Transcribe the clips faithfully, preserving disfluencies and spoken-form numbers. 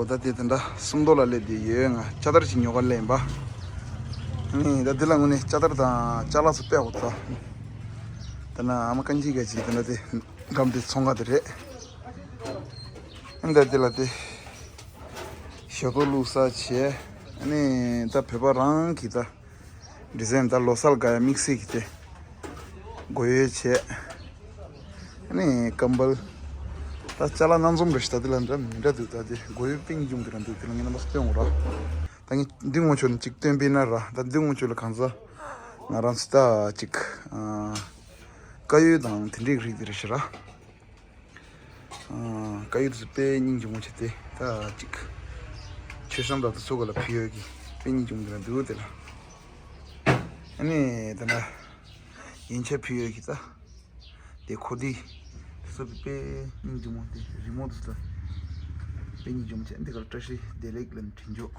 ད་དེ་དེ་འདྲ་སུམ་མདོ་ལ་སླེབས་བསྡད་ཡོད། ང་ཅ་དར་ཅིག་ཉོ་གར་སླེབས་ཡིན་པ། ཨ་ནི་ད་འདི་ལ་དངོས་གནས་ཅ་དར་དང་ཅ་ལག་ཚོ་དཔེ་ཡག་པོ་འདུག་ད་ན་ཨ་མ་ཀན་ཅི་ག་ཅིག་དེ་འདྲ་དེ་འགྲམ་དེ་ཚོང་ཁང་དེ་རེད། ཨ་ནི་ད་འདི་ལ་དེ་ཞོ་ཏོ་བླུགས་ས་བྱས། ཨ་ནི་ད་བོད་པ་རང་གི་ད་ཌི་ཛའིན་ད་ལོ་གསར་ག་ཡ་དམིགས་བསལ་གྱི་དེ་སྒོ་ཡོལ་བྱས། ཨ་ནི་ཀམ་བལ། ད་ཅ་ལག་སྣ་འཛོམས་རེད་ཤག་ད་དེ་ལ་འདྲ་མི་འདྲ་འདུག་ད་དེ་སྒོ་ཡོལ་པེ་གཉིས་ཅུང་དེ་རང་འདུག་དེ་ལ་ངས་རྣམ་པ་ཚོ་སྟོན་འོང་ར། ད་ངས་འདི་ངོ་ཆོད་ནས་ཅིག་སྟོན་པས་ན་ར། ད་འདི་ངོ་ཆོད་ལ་གང་ཟག་ང་རང་ཚོ་ད་ཅིག་དཀར་ཡོལ་དང་དེ་འདྲའི་རིགས་དེ་རེད་ཤག་ར། དཀར་ཡོལ་དུ་པེ་སྙིང་རྗེ་མོ་བྱས་ཏེ་ད་ཅིག་མཆོད་བཤམས་དག་ཏུ་ཚོ་ག་ལ་ཕུལ་ཡོད་ཀྱི་པེ་སྙིང་རྗེ་མོ་དེ་ལ་འདུག་དེ་ལ། ཨ་ནི་དེ་ལ་ཡན་ཆད་ཕུལ་ཡོད་ཀྱི་ད་དེ་ཁོ་དེ་སོ་པའི་པེ་སྙིང་རྗེ་མོ་དེ་རི་མོ་དུ་ད་པེ་སྙིང་རྗེ་མོ་བྱས་འདི་ག་ལ་བཀྲ་ཤིས་བདེ་ལེགས་ལ་དྲིན་འཇོག་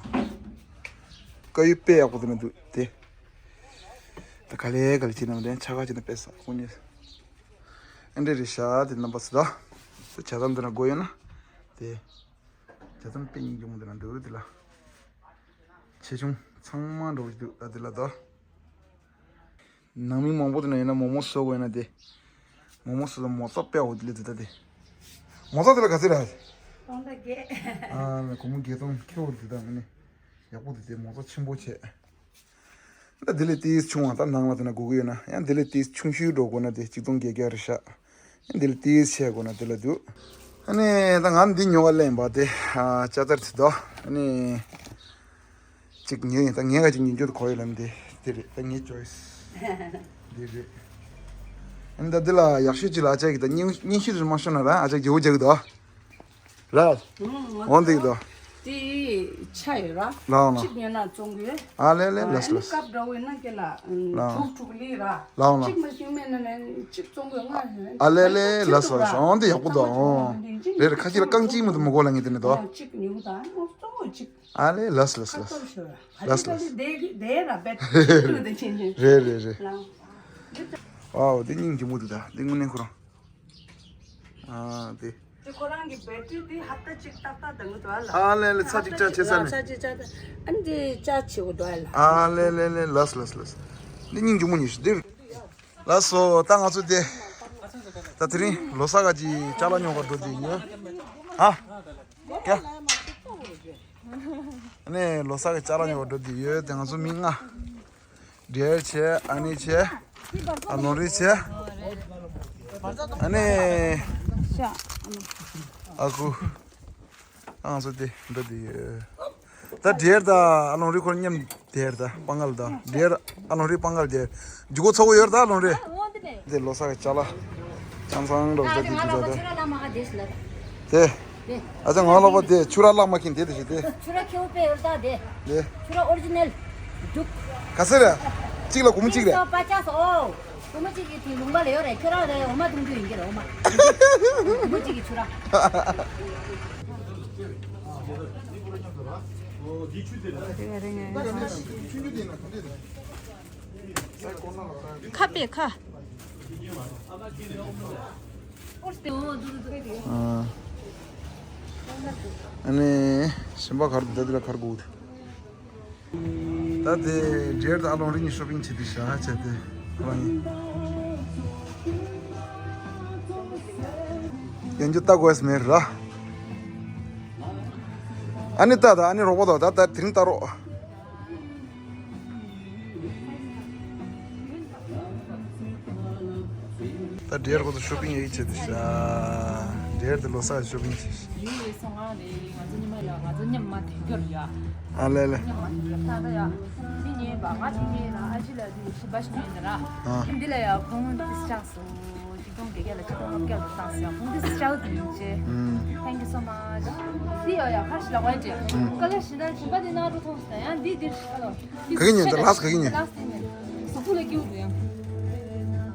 དཀར་ཡོལ་དཔེ་ཡག་པོ་དེ་ན་འདུག་དེ་ད་ག་ལེ་ག་ལེ་བྱེད་ནམ་དེ་ཆ་ག་བྱེད་ན་དཔེ་ས་ཁོ་ནི། ཨེ་འདྲ་རེད་ཤག་དེ་རྣམ་པ་ཚོ་ད། དེ་ཇ་ཚམ་དེ་ན་དགོས་ཡོད་ན། དེ་ཇ་ཚམ་དཔེ་སྙིང་རྗེ་མོ་དེ་ན་འདུག་དེ་ལ། ཆེ་ཆུང་ཚང་མ་འགྲོ་གི་འདུག་ད་དེ་ལ་ད། ནང་མི་མང་པོ་དེ་ན་ཡོད་ན་མོག་མོག་བཟོ་དགོས་ན་དེ། མོག་མོག་བཟོ་ལ་མོག་ཙ་དཔེ་འོ་དེ་ལ་དེ་ད་དེ། མོག་ཙ་དེ་ལ་ག་ཚོད་རེད། སྟོང་དང་བརྒྱད། ཨ་ལ་སྒོར་མོ་བརྒྱད་སྟོང་ཁེ་བོ་དེ་ད་ངས་ནི། ཡག་པོ་དེ་དེ་མོག་ཙ་ཆེན་པོ་བྱས། ད་དེ་ལས་ཏིས་ཆུང་བ་ད་ནང་ལ་དེ་ན་སྒུག་གི་ཡོད་ན་ཡང་དེ་ལས་ཏིས་ཆུང་ཤོས་འགྲོ་དགོས་ན་དེ་གཅིག་སྟོང་བརྒྱད་བརྒྱ་རེད་ཤག་ཡང་དེ་ལས་ཏིས་ཆེ་དགོས་ན་དེ་ལ་འདུག་ཨ་ནི་ད་ང་འདི་ཉོ་བ་ལེན་པ་དེ་ཨ་ཅ་དར་དེ་དོ་ཨ་ནི་གཅིག་ཉོས་ཡིན། ད་ངས་ག་གཅིག་ཉོ་རྒྱུ་དེ་གོ་ཡོད་ལམ་དེ་དེ་རེད། ད་ངའི་ཅོའི་སི་དེ་རེད། ཨ་ནི་ད་འདི་ལ་ཡག་ཤོས་གཅིག་ལ་ཨ་ཅག་གི་ད་སྙིང་སྙིང་ཤོས་དེ་མ་ཤོར་ན་ར་ཨ་ཅག་རྒྱལ་པོ་རྒྱག་གི་དོ། ར། ཨང་། འོང་འདུག་དོ། དེ་ཆ་ཡོད་ར། ལའོ་ལ། གཅིག་ཉོས་ན་བཙོང་གི་ཡོད། ཨ་ལེ་ལེ་ལས་ལས། ཨ་ནི་སྐབས་འདྲ་བོ་ཡིན་ན་ཁྱེད་ལ་ཨང་། ལའོ། དྲུག་དྲུག་ལི་ར། ལའོ་ལ། གཅིག་མ་གཅིག་མེད་ན་ནས་གཅིག་བཙོང་གི་ཡོད་ང་། ཨ་ལེ་ལེ་ལས་ལས་ལས། འོང་འདི་ཡག་པོ་འདུག་ཨང་། རེད་རེད། ཁ་ཅིག་ལ་རྐང་གཅིག་མ་གཏོགས་མི་དགོས་ལ་ངས་དེ་ནས་དོ། གཅིག་ཉོས་དང་བཙོང་གི་གཅིག་ཨ་ལེ་ལས་ལས་ལས། ཁ་ཏོར་ཤོར་བ། ལས་ལས། ཁ་ཅིག་ལ་དེ་དེ་ར་བེད་དེ་ཆེན་ཆེན། རེད་རེད་རེད། ལའོ། ཨའོ་དེ་སྙིང་རྗེ་མོ་འདུག་ད་དེ་དངོས་གནས་ཁོ་རང་། ཨ་དེ། དེ་ཁོ་རང་གི་བེ་ཏྲི་དེ་ཧབ་ཏ་གཅིག་ཏག་ཏག་ལྡང་གི་འདུག་ཨ་ལ། ཨ་ལེ་ལེ། ཚ་གཅིག་ཅ་ཆེ་ས་ནས། ཚ་གཅིག་ཅ་ད། ཨ་འདི་ཅ་ཆེ་བོ་འདུག་ཨ་ལ། ཨ་ལེ་ལེ་ལེ་ལས་ལས་ལས། འདི་སྙིང་རྗེ་མོ་ཉིད་ཞིག་འདིར། ལགས་སོ། ད་ང་ཚོ་དེ། ད་དེ་རིང་ལོ་གསར་ག་ཅིག་ཅ་ལག་ཉོ་གར་འགྲོ་དེ་ཡོད། ཨ། ཀྱ། ཨ་ནི་ལོ་གསར་གི་ཅ་ལག་ཉོ་གར་འགྲོ་དེ་ཡོད་དེ་ང་ཚོ་མི་ལྔ། ཌེར་བྱས། ཨ་ནི་བྱས། ཨ་ལོང་རི་བྱས། ཨ་ནི། ཨ་ཁུ། ཨ་ང་ཚོ་དེ་འགྲོ་དེ་ཡོད། ད་ཌེར་དང་ཨ་ལོང་རི་ཁོར་མཉམ་ཌེར་དང་སྤང་གལ་དང་ཌེར་ཨ་ལོང་རི་སྤང་གལ་ཌེར། རྒྱུ་གོ་ཚོ་གོ་ཡོད་ད་ཨ་ལོང་རི། དེ་ལོ་གསར་གི་ཅ་ལག་ཆང་ཚང་འགྲོ་ད་དེ་དེ་ད་དེ། དེ། ཨ་ཅག་ང་ལོག་པ་དེ་ཆུ་ར་བརླག་མ་ཁྱིན་དེ་དེ་ཞིག་དེ། ཆུ་ར་ཁེའུ་པེ་ཡོད་ད་དེ། དེ། ཆུ་ར་ཨོ་རི་ཇི་ནལ། འདུག་ག་ཚོད་རེད། གཅིག་ལ་སྒོར་མོ་གཅིག་རེད། སོ་པ་ཅག་སོ། སྒོར་མོ་གཅིག་གི་དེ་ལུང་པ་ལ་ཡོད་རེད། ཁྱོད་རང་རེད། འོ་མ་འཐུང་རྒྱུ་ཡིན་གྱི་རེད། འོ་མ། སྒོར་མོ་གཅིག་གི་ཆུ་ར། ཁ་པེ་ཁ། ཨ་ནི་གཞན་པ་གར་འདི་འདི་ལ་གར་དགོས། ད་དེ་ཌེར་དང་ཨ་ལོང་རི་གཉིས་ཤོ་པིང་བྱེད་དུས་ཤ་བྱས་ཏེ་ཁོ་རང་ཡིན། ཡང་རྒྱུ་ལྟ་དགོས་མེད་ར། ཨ་ནི་ལྟ་ད་ཨ་ནི་རོགས་པ་དང་ད་ད་དེ་རིང་ལྟ་རོགས། ད་ཌེར་ཁོ་ཚོ་ཤོ་པིང་ཡག་བྱེད་དུ་ཤ། ཌེར་དེ་ལོ་གསར་ཤོ་པིང་བྱེད་ཤ། ཡུལ་ཡུལ་སོང་ང་ནས་ང་ཚོ་ཉི་མ་ཡ་ང་ཚོ་མཉམ་མ་དེ་འགྱུར་ཡ། ཨ་ལེ་ལེ། མཉམ་མ་དེ་འགྱུར་ད་ད་ཡ། མི་ཉེས་པ་ང་ཆེ་ཉེས་ལ་ཨ་ཅི་ལ་དེ་ཞིབ་པ་ཞིག་ཉེས་ནི་ར། ཨ། འདི་ལ་ཡ་ཁོང་འདི་ཆགས་སོང་། ཆིག་སྟོང་བརྒྱད་བརྒྱ་ལ་ཆིག་སྟོང་ལྔ་བརྒྱ་ལ་བཏང་ཟེར་ཡ་ཁོང་འདི་ཆགས་དེ་ཡིན་ཅེ། ཨུམ། Thank you so much། དེ་ཡ་ཡ་ཁར་ཞིག་ལ་ཝའི་ཅེ། ཨུམ། ཀ་ལ་ཞིག་ལ་ཞིབ་པ་དེ་ན་རུ་ཐོང་སོང་ཡ་འདི་འདིར་ཞིག་ལ། ག་གི་ཉན་ད་ལགས་ག་གི་ཉན། ལགས་ཉན། གཟུགས་པོ་ལ་སྐྱིད་པོ་འདུག་ཡང་།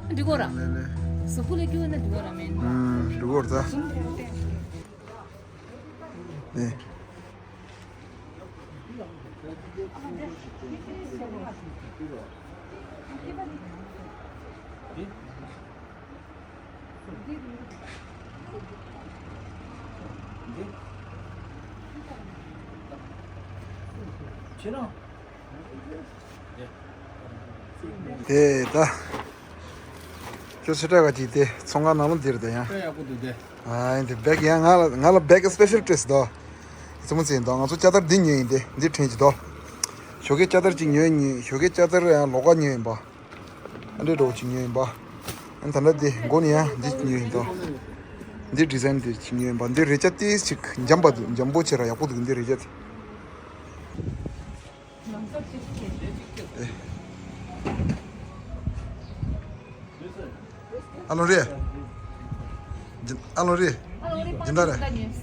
འགྲིག་གོ་ར། ལེ་ལེ། གཟུགས་པོ་ལ་སྐྱིད་པོ་ན་འགྲིག་གོ་ར་མེན། ཨུམ། འགྲིག་གོ་ར་ད། ལེ། དེ་ད། ཁྱོད་ཚོ་སྤྲད་ག་ཅིག་དེ་ཚོང་ཁང་ནང་ལ་འདིར་དེ་ཡང་། ཨ་ཡིན་དེ་བེག་ཡང་ང་ལ་ང་ལ་བེག་སི་པེ་ཤལ་སྤྲད་སོང་དོ། ཙི་མོ་ཙི་ཡིན་དོ། ང་ཚོ་ལྕགས་དར་འདི་ཉོས་ཡིན་དེ་འདི་ཕྲན་གྱི་དོ། ཞོགས་ཀས་ལྕགས་དར་ཅིག་ཉོས་ཉོས། ཞོགས་ཀས་ལྕགས་དར་ཡང་ལོགས་ཀ་ཉོས་ཡིན་པ། ཨ་འདྲའི་འདྲ་བོ་ཅིག་ཉོས་ཡིན་པ། ཨ་ད་ལྟ་འདི་མགོ་ནས་ཡང་འདི་ཉོས་ཡིན་དོ། འདི་ཌི་ཛའིན་འདི་ཅིག་ཉོས་ཡིན་པ། འདི་རས་ཆ་ཏིས་ཅིག་འཇམ་པ་འདུག་འཇམ་པོ་ཆེ་ར་ཡག་པོ་འདུག་འདི་རས་ཆ་དེ། ཨ་ལོ་རེད། ཨ་ལོ་རེད། སྦྱིན་བདག་རེད།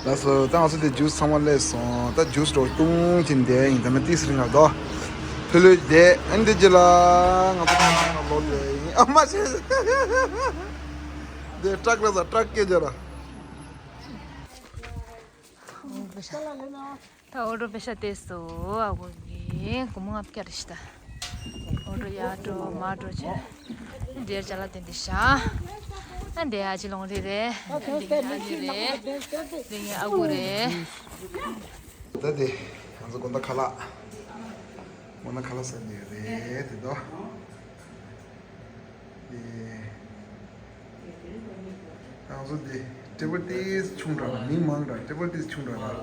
ལགས་སོ། ད་ང་ཚོ་དེ་ཇུས་ཚང་མ་ལས་སོང་། ད་ཇུས་འགྲོ་བཏུང་གིན་བསྡད་ཡིན། ད་ནི་ཏིས་རིང་ལ་དོ། ཕུ་ལུས་བསྡད། ཨ་ནི་དེ་རྗེས་ལ་ང་ཚོ་ཚང་མ་ལོག་བསྡད་ཡིན། ཨ་མ་ཤེས། དེ་ཏྲག་ར་ས་ཏྲག་སྐད་རྒྱག་ར། ད་ཨོ་ཏོ་པེ་ཤ་ཏེ་སོ་ཨ་གོ་གི་སྒོར་མོ་ལྔ་བརྒྱ་རེད་ཤི་ད། ཨོ་ཏོ་ཡར་འགྲོ་མར་འགྲོ་བྱས། འདིར་ཅ་ལག་དེ་འདི་བཞག་ཨ་འདི་ཨ་ཅེ་ལོང་རི་རེད། འདི་ངའི་ཨ་ནེ་རེད། འདི་ངའི་ཨ་ཁུ་རེད། ད་དེ་ང་ཚོ་དགོང་དག་ཁ་ལག་དགོང་དག་ཁ་ལག་ཟ་ནི་རེད་དེ་དོ། དེ། ང་ཚོ་འདི་ཊེ་བལ་ཏིས་ཆུང་དྲགས་ལ་མི་མང་དྲགས། ཊེ་བལ་ཏིས་ཆུང་དྲགས་ལ་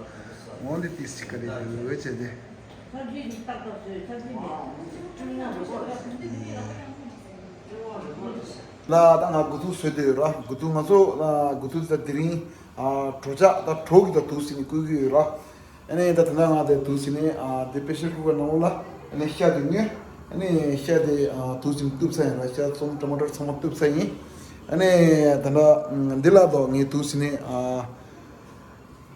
འོང་འདི་ཏིས་ཅིག་ག་རེ་འདུག་བྱས་ཏེ། ལ་ད་ང་དགུ་ཐུག་བཟོས་ཏེ་ཡོད་ར། དགུ་ཐུག་ང་ཚོ་ལ་དགུ་ཐུག་ད་དེ་རིང་ཨ་གྲོ་ཆ་ད་གྲོ་གི་ད་དུག་ཟིན་ནས་བསྐོལ་གི་ཡོད་ར། ཨ་ནི་ད་ད་ལྟ་ང་དེ་དུག་ཟིན་ནས་ཨ་དེ་པེ་ཤར་ཀུ་ཀར་ནང་ལ་ཨ་ནི་ཤ་དེ་ཉོས། ཨ་ནི་ཤ་དེ་ཨ་དུག་ཟིན་གཏུབ་ཚར་ཡིན་ར། ཤ་ཚོམ་ཊ་མ་ཊར་ཚང་མ་གཏུབ་ཚར་ཡིན། ཨ་ནི་ད་ལྟ་འདི་ལ་དོ་ངས་དུག་ཟིན་ནས་ཨ་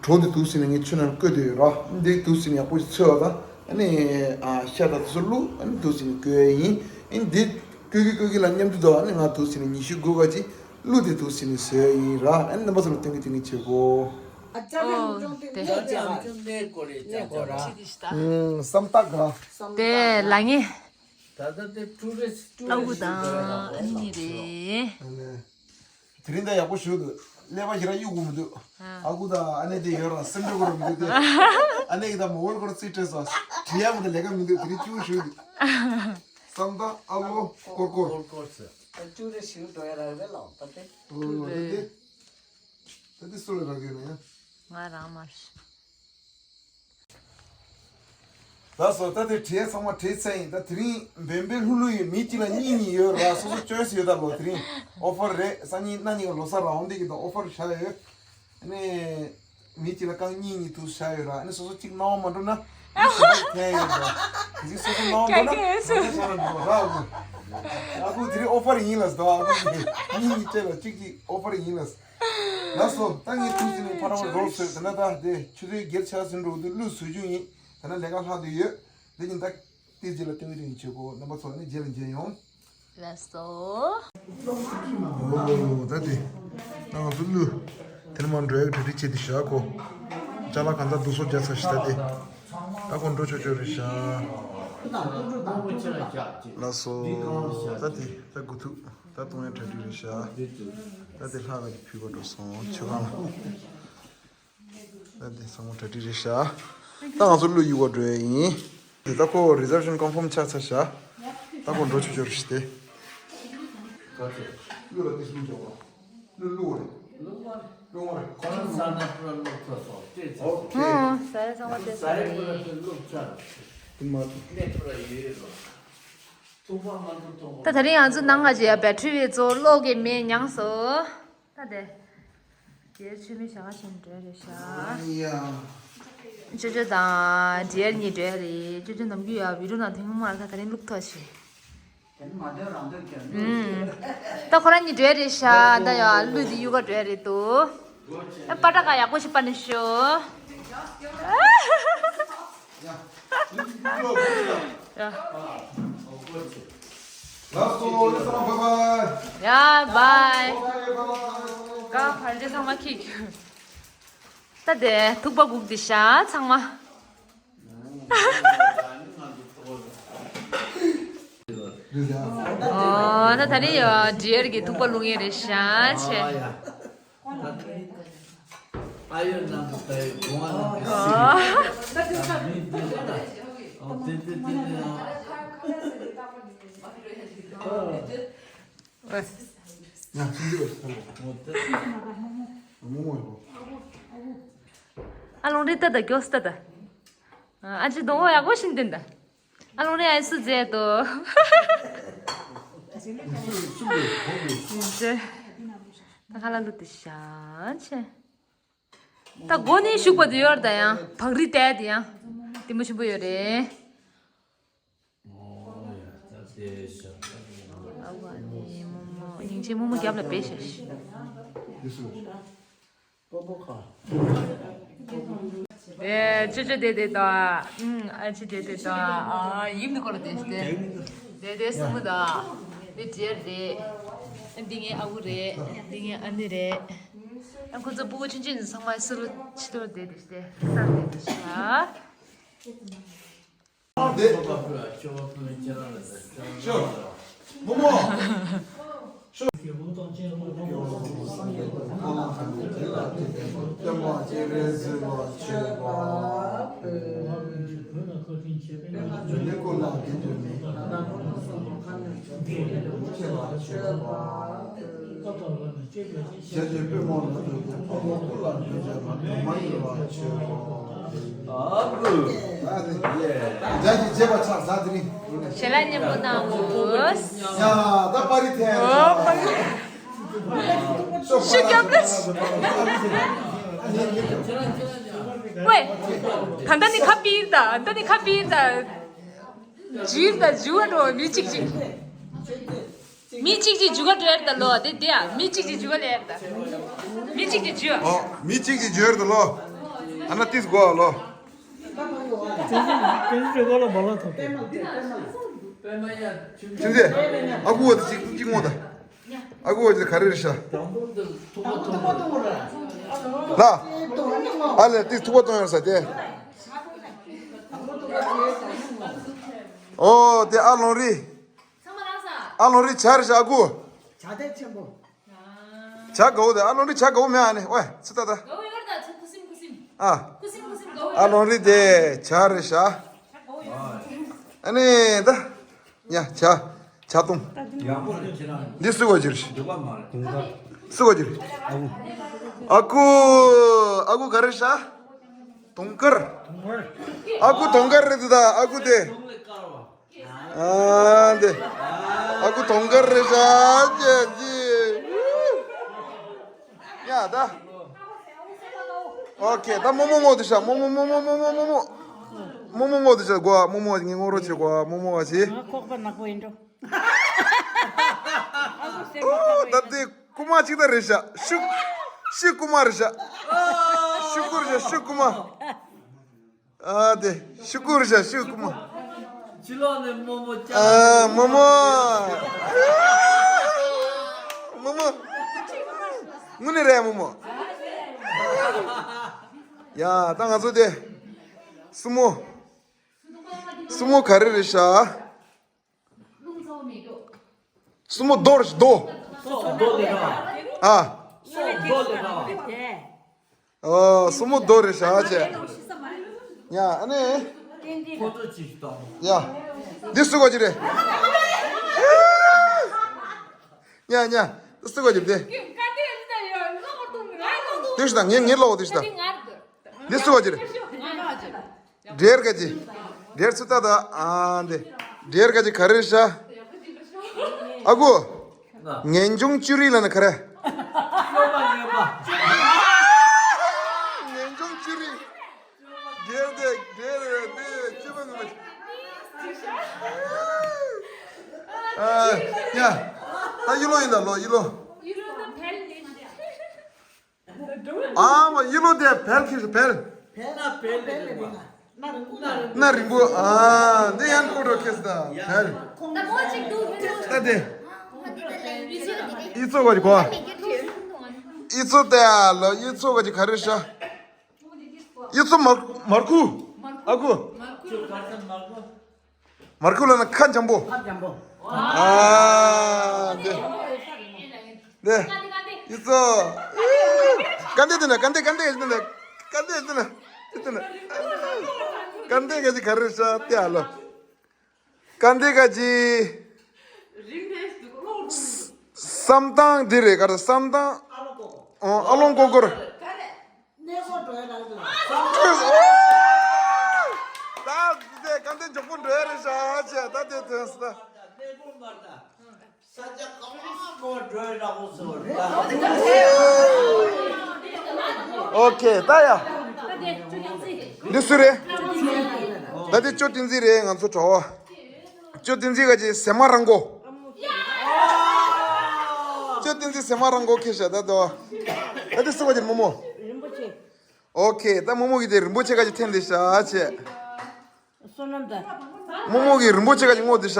གྲོ་དེ་དུག་ཟིན་ནས་ངས་ཆུ་ནང་བསྐོལ་དུ་ཡོད་ར། འདི་དུག་ཟིན་ནས་ཡག་པོ་ཞིག་ཚོས་པ་དང་ཨ་ནི་ཨ་ཤ་དང་དེ་ཚོ་བླུགས། ཨ་ནི་དུག་ཟིན་ནས་བསྐོལ་ཡིན། ཨ་ནི་འདི་བསྐོལ་གི་བསྐོལ་གི་ལ་མཉམ་དུ་དོ་ཨ་ནི་ང་དུག་ཟིན་ནས་ཉི་ཤུ་དགུ་ག་ཅིག་བླུགས་ཏེ་དུག་ཟིན་ནས་བཟོས་ཡིན་ར། ཨ་ནི་རྣམ་པ་ཚོ་ལ་སྟོན་གི་སྟོན་གི་བྱེད་གོ། ཨོ་དེ། ཨུམ། བསམ་རྟགས་ག་དེ་ལ་ངས་ད་ལྟ་དེ་ཊུ་རི་སི་ཊི་ཨ་ཁུ་དང་ཨ་ནེ་གཉིས་རེད། དེ་རིང་ད་ཡག་པོ་ཞུ་འདུག་ཀླད་པ་ཞེ་དྲག་གཡུག་དགོས་མི་འདུག་ཨ་ཁུ་དང་ཨ་ནེ་དེ་ཡོད་ར་སེམས་ཁྲལ་དགོས་ར་མི་འདུག་དེ་ཨ་ནེ་གི་ད་མོ་བོལ་སྐོར་རྩིས་སྤྲད་སོང་། བྲིས་ཡག་མི་འདུག་ལས་ཀ་མི་འདུག་དེ་རིང་སྐྱིད་པོ་ཞུ་འདུག་བསམ་རྟགས་ཨ་ལོ་ཀོར་ཀོར། ཀོར་ཀོར་ཟེར། ད་ཅུ་རེ་ཞིག་འགྲོ་ཡ་རག་རེད་ལགས་ད་དེ། ཨོ་ད་དེ། ད་དེ་སུ་ལ་རག་ཡོད་ན་ཡ། ང་རང་མ་རེད། ལགས་སོ། ད་དེ་བྲིས་ཚང་མ་བྲིས་ཚར་ཡིན། ད་དེ་རིང་འབེན་འབེན་ལྷུག་ལྷུག་ཡོད། མི་གཅིག་ལ་གཉིས་གཉིས་ཡོད་ར། སོ་སོ་ཅོའི་སི་ཡོད་ད་ལོ། དེ་རིང་ཨོ་ཕར་རེད། སང་ཉིན་གནངས་ཉིན་ལོ་གསར་ར་འོང་དེ་གི་ད་ཨོ་ཕར་བཞག་ཡོད། ཨ་ནི་མི་གཅིག་ལ་རྐང་གཉིས་གཉིས་དུ་བཞག་ཡོད་ར། ཨ་ནི་སོ་སོ་གཅིག་སྣང་བ་མ་འགྲོ་ན་མི་གཞན་པ་འཐེན་ཡོད་ར། དེ་གཅིག་སོ་སོ་སྣང་བ་འགྲོ་ན་གང་ག་བྱས་ན་འགྲོ་ར། ཨ་ཁུ་དེ་རིང་ཨོ་ཕར་ཡིན་ལ་ཟེར། ཨ་ཁུ་གཉིས་གཉིས་བཅས་ལ་གཅིག་གཅིག་ཨོ་ཕར་ཡིན་ལ་ཟེར། ལགས་སོ། ད་ངས་དུག་ཟིན་ནས་ཕར་འགྲོ་ཟེར། ད་ནི་ད་དེ་ཆུ་ཚོད་བརྒྱད་ཆགས་ཟིན་འགྲོ་འདུག་བླུགས་བཟོ་རྒྱུ་ཡིན། ད་ནི་ལས་ཀ་ལྷག་བསྡད་ཡོད། འདི་ཉིན་ད་ཏིས་རྗེས་ལ་སྟོན་གི་ཡིན། བྱེད་སྒོ་རྣམ་པ་ཚོ་ནི་རྗེས་ལ་མཇལ་ཡོང་། ལགས་སོ། ཨོ་ད་དེ་ད་ང་ཚོ་བླུགས། དེ་ནས་མར་འགྲོ་ཡག་གྲ་སྒྲིག་བྱས་ཏེ་བཞག་གོ། ཅ་ལག་གང་ཚང་བསྡུ་གསོག་རྒྱག་ཚར་ཤག་ད་དེ་ད་ཁོ་འགྲོ་ཆོག་ཆོག་རེད་ཤག་ལགས་སོ། ད་དེ་ད་དགུ་ཐུག་ད་གཏོང་ཡག་གྲ་སྒྲིག་རེད་ཤག་ད་དེ་ལྷག་ག་ཅིག་ཕུལ་བ་འགྲོ་སོང་། མཆོད་ཁང་ལ། ད་དེ་ཚང་མ་གྲ་སྒྲིག་རེད་ཤག་ད་ང་ཚོ་བླུགས་གཡུག་ག་འགྲོ་ཡག་ཡིན། དེ་ད་ཁོ་རི་སེབ་ཤན་ཀོན་ཕོམ་ཆགས་ཚར་ཤག་ད་ཁོ་འགྲོ་ཆོག་ཆོག་རེད་ཤག་དེ། བླུགས་ལ་དེ་བླུགས་འཇོག་པ། བླུགས་བླུགས་རེད། བླུགས་པ་རེད། བླུགས་པ་རེད། ཁོ་རང་ས་ན་པུ་ར་བླུགས་ཚར་སོང་། སྤྲད་ཚར་སོང་། ཨོ་ཁེ། ཨོ་ཟ་རེད། ཚང་མ་སྤྲད་ས་ཚར་རེད། པུ་ར་རེད། དེ་བླུགས་ཚར། དེ་མ་གནས་པུ་ར་ཡོད་ཡོད་རོ། ཐུག་པ་མ་འདུག་ཐུག་པ། ད་དེ་རིང་ང་ཚོ་ནང་ང་ཅི་ཡ་བེ་ཊི་རི་བཙོ་གློག་གི་མེ་མྱངས་སོ། ད་དེ། དེར་ཆུ་མིག་བྱ་བ་ཞིག་འགྲོ་རེད་ཤག་ཨ་ཡ། ཅོ་ཅོ་དང་ཌི་ཨར་གཉིས་འགྲོ་རེད། ཅོ་ཅོ་ནམ་རྒྱུན་ཡ་བི་ཌིའོ་ནང་ཐེངས་མང་མང་ད་དེ་རིང་བླུགས་ཐུབ་ཤག་དེ་ནི་མ་འདོད་རང་འདོད་ཀྱང་ཨུམ། ད་ཁོ་རང་གཉིས་འགྲོ་རེད་ཤག་ད་ཡ་བླུགས་དེ་གཡུག་ག་འགྲོ་རེད་འདུག་ཨ་པ་ཏྲ་ཀ་ཡག་པོ་ཞིག་པ་ནས་ཤོག་ཡ། ཡ། ལགས་སོ། ཡ་ཚང་མ་བའི་བའི། ཡ་བའི། བའི་བའི། ཀ་ཕར་འདི་ཚང་མ་ཁིག་ད་དེ་ཐུག་པ་སྒུག་དེ་ཤག་ཚང་མ། ཨོ་ད་ད་རེས་ཡ་འདྲེར་གྱི་ཐུག་པ་བླུག་ཡས་རེད་ཤག་ཆེ། ཨ་ཡོད་ནམ་ད་ཡོད་གོང་ཨ་ནམ་གི་སི། ཨོ། ད་མི་འདི་ད་ཨོ་དེ་དེ་དེ་དེ་ཨོ། ཡ་ཁྱིམ་རྒྱུད་ཨོ་དེ་མོ་མོ་ཡོད། ཨ་ལོང་རེ་ལྟ་ད་མགྱོགས་ལྟ་ད། ཨ་ཅེ་གདོང་པ་ཡག་པོ་ཞིག་འདོན་ད། ཨ་ལོང་རེ་ཨ་སུ་མཛད་དོ། ད་ཁ་ལ་ལུ་དེ་ཤ་ཆེ། ད་སྒོ་ནས་ཞུགས་པ་དེ་ཡོད་ད་ཡང་བག་རི་བལྟས་དེ་ཡང་དེ་མོ་ཆེན་པོ་ཡོད་རེད། ཨ་བ་ནི་རྨོ་མོ་སྙིང་རྗེ། རྨོ་མོ་རྒྱབ་ལ་བེ་ཤ་ཤི། ཨེ་ཅོ་ཅོ་དེ་དེ་དང་། ཨ་ཅི་དེ་དེ་དང་། ཨ་ཡིབ་ནི་ཀོ་ལ་དེ་སྟེ། དེ་དེ་སྲུ་མོ་དང་། དེ་འདྲེར་རེད། འདི་ངའི་ཨ་ཁུ་རེད། འདི་ངའི་ཨ་ནེ་རེད། ཨ་ཁུ་ཚོ་སྤུ་གུ་ཆུང་ཆུང་ཚང་མ་སུ་རུ་ཕྱི་དོར་དེ་དེ་སྟེ་ས་དེ་དེ་ཤ། འདི། ཤོ། མོ་མོ། ཤོ། ཞལ་བརྗོད་པུས་མོ་ལ་འདུད་དེ་ཕ་བོང་སྐུ་ལ་འདུད་བྱ་མ་དུ་མ་ཡིན་པར་མཆོད་པ། ཨ་ཁུ། ཨ་ནི། རྒྱ་ཀྱི་རྗེས་པ་ཆགས་ཟ་དེ་རིང་། ཞལ་ལག་མཉམ་པོ་གནང་ངོ་། ཡ་ད་པ་རི་ཐལ། ཨོ་པ་རི། ཤུ་རྒྱབ་ད། ཝེ། ད་ལྟ་ནི་ཁ་པིར་ད། ད་ལྟ་ནི་ཁ་པིར་ད། འཇུས་དང་འཇུ་བ་འགྲོ་མི་གཅིག་གཅིག་མི་གཅིག་གཅིག་འཇུ་ག་འགྲོ་ཡར་ད་ལོ་དེ་དེ་ཨ། མི་གཅིག་གཅིག་འཇུ་ག་ལེར་ད། མི་གཅིག་གཅིག་འཇུ། ཨོ། མི་གཅིག་གཅིག་འཇུ་ཡར་ད་ལོ། ཨ་ན་ཏིས་གོ་ལོ། ཁྱིམ་མཚེས། ཨ་ཁུ་བ་དེ་གཅིག་གཅིག་ངོ་ད། ཨ་ཁུ་བ་དེ་ག་རེ་རེད་ཤག། ལ། ཨ་ལས་ཏིས་ཐུག་པ་གཏོང་ཡར་ས་དེ། ཨོ་དེ་ཨ་ལོང་རི། ཚང་མ་རང་ས། ཨ་ལོང་རི་ཇ་རེད་ཤག་ཨ་ཁུ། ཇ་དེ་ཆེན་པོ། ཇ་དགའ་བོ་དེ་ཨ་ལོང་རི་ཇ་དགའ་བོ་མེད་ཨ་ནི། ཨོའི་ཚི་ཏ་ཏ། དགའ་བོ་ཡོད་ད་ཚུ་ཁུ་སིམ་ཁུ་སིམ། ཨ། ཁུ་སིམ་ཁུ་སིམ་དགའ་བོ་ཡོད། ཨ་ལོང་རི་དེ་ཇ་རེད་ཤག། ཇ་དགའ་བོ་ཡོད། ཨ་ནི་ད། ཡ་ཇ། ཇ་བཏུང་། ཡག་པོ་རེད་ཁྱེད་རང་། འདི་སུ་ག་གྱུར། འདི་བ་མ་རེད། སུ་ག་གྱུར། ཨ་ཁུ། ཨ་ཁུ་ག་རེ་ཤག། དུང་དཀར། ཨ་ཁུ་དུང་དཀར་རེད་འདུག་ད་ཨ་ཁུ་དེ། ཨ་འདི། ཨ་ཁུ་དུང་དཀར་རེད་ཤག་ཅེ་ཅི། ཡ་ད། ཨོ་ཁེ། ད་རྨོ་མོ་ངོ་དེ་ཤག། རྨོ་མོ་རྨོ་མོ་རྨོ་མོ་རྨོ་མོ། རྨོ་མོ་ངོ་དེ་ཤག་གོ། རྨོ་མོ་ངས་ངོ་རོ་བྱེད་གོ། རྨོ་མོ་བ་ཆེ། ང་ཁོག་པ་ནག་པོ་ཡིན་འགྲོ། ཨོ་ད་དེ་རྐུ་མ་གཅིག་ད་རེད་ཤག། ཤུ། ཤུ་རྐུ་མ་རེད་ཤག། ཤུ་རྐུ་རེད་ཤག། ཤུ་རྐུ་མ། ཨ་དེ་ཤུ་རྐུ་རེད་ཤག། ཤུ་རྐུ་མ། ཕྱི་ལོགས་ནས་རྨོ་མོ་ཅག། ཨ་རྨོ་མོ། རྨོ་མོ། དངོས་གནས་རེད་རྨོ་མོ། ཡ་ད་ང་ཚོ་དེ། སྲུ་མོ། སྲུ་མོ་ག་རེ་རེད་ཤག། སྲུ་མོ་རྡོ་རེད་ཤག། རྡོ། སོ་རྡོ་དེ་ག། ཨ། སོ་རྡོ་དེ་ག། ཨོ་སྲུ་མོ་རྡོ་རེད་ཤག་ཅེ། ཡ་ཨ་ནི། ཁོ་ཚོ་ཅིག་ཞིག་བཏང་། ཡ། འདི་སུ་ག་གྱུར་རེད། ཉ་ཉ། འདི་སུ་ག་གྱུར་དེ། དེ་ཤི་ད་ངའི་ངའི་ལོག་དེ་ཤི་ད། འདི་སུ་ག་གྱུར་རེད། འདྲེར་ག་ཅི། འདྲེར་སུ་ཏ་ད་ཨ་འདི། འདྲེར་ག་ཅི་ག་རེ་རེད་ཤག། ཨ་ཁུ། ངེས་འབྱུང་ཅུ་རི་ལ་ནི་ག་རེ། ངེས་འབྱུང་ཅུ་རི། འདྲེར་དེ་འདྲེར་དེ་ཅུ་པ་ངོ་མ། ཨ་ཡ། ད་ཡི་ལོ་ཡིན་ད་ལོ་ཡི་ལོ། ཨ་མ་ཡི་ལོ་དེ་བལ་ཁྱེར་བལ། བལ་ན་བལ་ལེ་ལེ་ན། སྣ་རིང་པོ། ཨ་འདི་ཡང་ཁོ་འགྲོ་ཁེས་ད་བལ། ད་དེ། ཨི་ཚོ་ག་ཅི་གོ། ཨི་ཚོ་དེ་ལ་ཨི་ཚོ་ག་ཅི་ག་རེ་ཤག། ཨི་ཚོ་མར་མར་ཁུ། ཨ་ཁུ། མར་ཁུ་ལ་ན་ཁ་འཇམ་པོ། ཁ་འཇམ་པོ། ཨ་འདི་འདི་ཡིན་ཙོ། སྐར་འདི་འདི་ན་སྐར་འདི་སྐར་འདི་འདི་ན་སྐར་འདི་འདི་ན་འདི་ན་སྐར་འདི་ག་ཅི་ག་རེ་ཤ་ཏི་ཨ་ལོ། སྐར་འདི་ག་ཅི། བསམ་སྟངས་འདི་རེད་ག་རེ་བསམ་སྟངས། ཨ་ལོང་ཀོ་ཀོར། ད་དེ་ག་འདི་མགྱོགས་པོ་འགྲོ་ཡ་རེད་ཤག་ཅེས་ད་དེ་ཐོན་སོང་། ཨོ་ཁེ་ད་ཡ། འདི་སུ་རེད། ད་དེ་ཅོ་ཏིན་ཛི་རེད། ང་ཚོ་གྲོགས་པོ། ཅོ་ཏིན་ཛི་ག་ཅི་སེ་མ་རང་གོ། ཅོ་ཏིན་ཛི་སེ་མ་རང་གོ་ཁེ་ཤ་ད་དོ། ད་དེ་སུ་ག་ཅི་རྨོ་མོ། རིན་པོ་ཆེ། ཨོ་ཁེ་ད་རྨོ་མོ་གི་དེ་རིན་པོ་ཆེ་ག་ཅི་འཐེན་དེ་ཤ་ཅེས། བསོད་ནམས་དང་། རྨོ་མོ་གི་རིན་པོ་ཆེ་ག་ཅི་ངོ་དེ་ཤ། ད་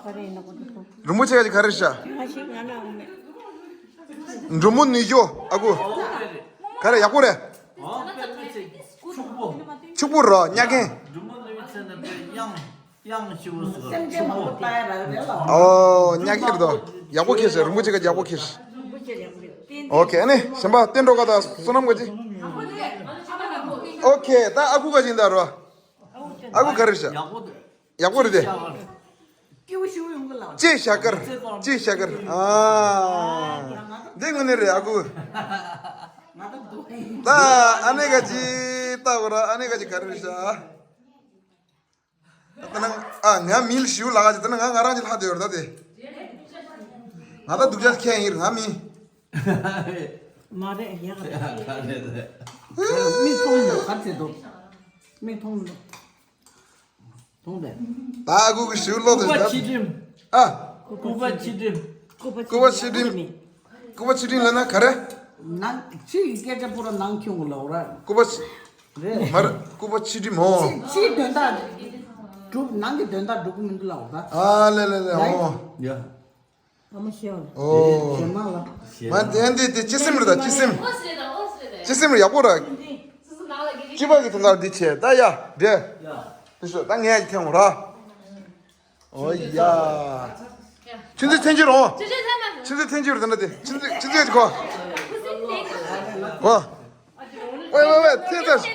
ག་རེ་ཡིན་ན་གོ་ཐུབ་སོང་། རིན་པོ་ཆེ་ག་ཅི་ག་རེ་ཤ། ང་ཞིག་ང་ན་འོང་མེད། འབྲུ་མོ་ནུས་ཤོས་ཨ་ཁུ། ག་རེ་ཡག་པོ་རེད། ཕྱུག་པོ། ཕྱུག་པོ་རོ་ཉག་གེ། འབྲུ་མོ་ནུས་ཚེ་ན་པའི་དབྱངས་དབྱངས་ཞུ་བ་སོ་ཕྱུག་པོ། ཨོ་ཉག་གེ་རེད་དོ། ཡག་པོ་ཁེ་ཤ་རིན་པོ་ཆེ་ག་ཅི་ཡག་པོ་ཁེ་ཤ། ཨོ་ཁེ་ཨ་ནི་གཞན་པ་བསྟན་འགྲོ་ག་ད་བསོད་ནམས་ག་ཅི། ཨོ་ཁེ་ད་ཨ་ཁུ་ག་ཅི་ཡིན་ད་རོ། ཨ་ཁུ་ག་རེ་ཤ། ཡག་པོ་འདུག་ཡག་པོ་རེད་དེ། སྐྱིད་པོ་ཞིག་ཡོང་གི་ལགས། ཅེས་ཤ་ཀར། ཅེས་ཤ་ཀར། ཨ། འདི་དངོས་གནས་རེད་ཨ་ཁུ། ང་ད་འདུག་ད་ཨ་ནེ་ག་ཅི་ལྟ་བ་ར་ཨ་ནེ་ག་ཅི་ག་རེ་རེད་ཤག་ད་ནང་ཨ་ང་མིལ་ཞིའུ་ལགས་ཀྱི་ད་ནང་ང་ང་རང་གི་ལྷ་དེ་ཡོད་རེད་ད་དེ། ང་ད་སྡུག་ཅག་ཁྱེད་ཡིན་ང་མི། མ་རེད་ཡག་རེད། མིག་མཐོང་མི་འདུག་ག་ཚེ་འདུག་མིག་མཐོང་མི་འདུག་མཐོང་དེ། ད་ཨ་ཁུ་གི་ཞུ་ལོ་དེ་སྐུ་པ་ཆེ་འགྲིམ། ཨ། སྐུ་པ་ཆེ་འགྲིམ། སྐུ་པ་ཆེ་འགྲིམ། སྐུ་པ་ཆེ་འགྲིམ་ལ་ན་ག་རེ། ནང་ཕྱི་ཡི་སྐད་ཆ་པོ་ར་ནང་ཁྱོང་ལོག་ར། སྐུ་པ་ཆེ། རེད། མར་སྐུ་པ་ཆེ་འགྲིམ་ཧོ། ཕྱི་ཕྱིའི་དོན་དག་སྒྲུབ་ནང་གི་དོན་དག་སྒྲུབ་གི་མི་འདུག་ལབ་ར། ཨ་ལེ་ལེ་ལེ་ཧོ། ཡ། ཨ་མ་ཤེས་བ། ཨོ། ཞེ་མ་ལ། མ་དེ་འདི་དེ་ཅི་སེམས་རེད་ད་ཅི་སེམས། ཅི་སེམས་རེད་ཡག་པོ་ར། ཅི་པ་གི་དོན་དག་འདི་བྱས་ད་ཡ་འདྲེ། དེ་ཤོ་ད་ངས་ཀྱི་ཐེངས་ར། ཨོ་ཡ། ཆུ་ཚོད་ཐེངས་གཅིག་རོ། ཆུ་ཚོད་ཐེངས་གཅིག་རོ་ད་འདྲ་དེ་ཆུ་ཚོད་ཆུ་ཚོད་གོ་གོ་ཝེ་ཝེ་ཝེ་ཐེངས་ཐེངས་